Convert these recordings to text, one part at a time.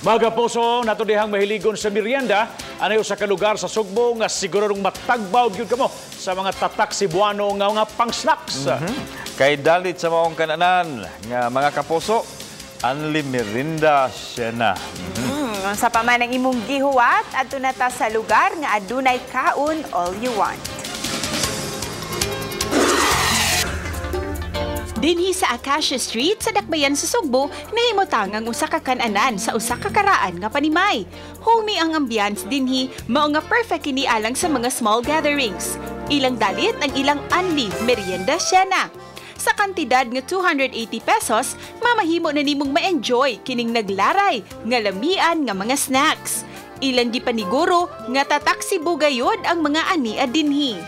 Mga kapuso, nato dihang mahiligon sa merienda, anay usa ka lugar sa Sugbo nga siguradong matagbaw gyud kamo sa mga tatak Cebuano nga mga pang-snacks. Kay dalit sa maong kananan nga mga kapuso, Unli Merienda Siena. Sa pa man ang imong gihuwat, adto na ta sa lugar nga adunay kaon all you want. Dinhi sa Acacia Street sa Dakbayan sa Sugbo, nahimutang ang usa ka kananan sa usa ka karaan nga panimay. Homey ang ambiance dinhi, mao nga perfect kini alang sa mga small gatherings. Ilang dalit ang ilang unli merienda Siena. Sa kantidad nga 280 pesos, mamahimo na nimong ma-enjoy kining naglaray nga lamian nga mga snacks. Ilang gipaniguro nga tatak Cebu gayod ang mga ania dinhi.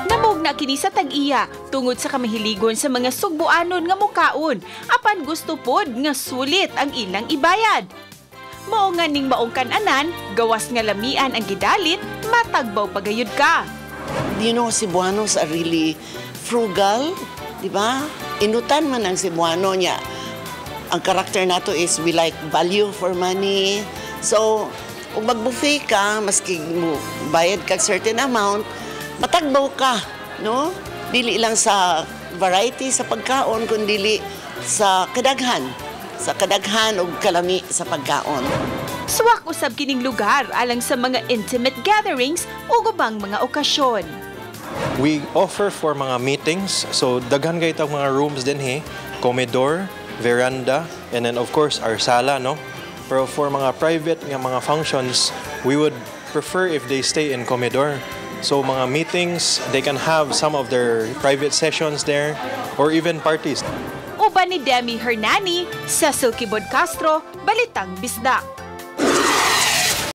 Namugna kini sa tag-iya tungod sa kamahiligon sa mga Sugboanon nga mukaon apan gusto pod nga sulit ang ilang ibayad. Mao nga ning maong kananan, gawas nga lamian ang gidalit, matagbaw pagayod ka. Cebuanos are really frugal, di ba? Inutan man ang Cebuano niya. Ang karakter nato is we like value for money. So, kung mag-buffet ka, maski mo bayad kag certain amount, matagbaw ka, no? Dili lang sa variety sa pagkaon, kundi sa kadaghan. Sa kadaghan og kalami sa pagkaon. Suwak usab kining lugar alang sa mga intimate gatherings o ubang mga okasyon. We offer for mga meetings, so daghan kay tag mga rooms dinhi, comedor, veranda, and then of course our sala, no? Pero for mga private nga mga functions, we would prefer if they stay in comedor. So mga meetings, they can have some of their private sessions there or even parties. Uban ni Demi Hernani, Cecil Kibod Castro, Balitang Bisdak.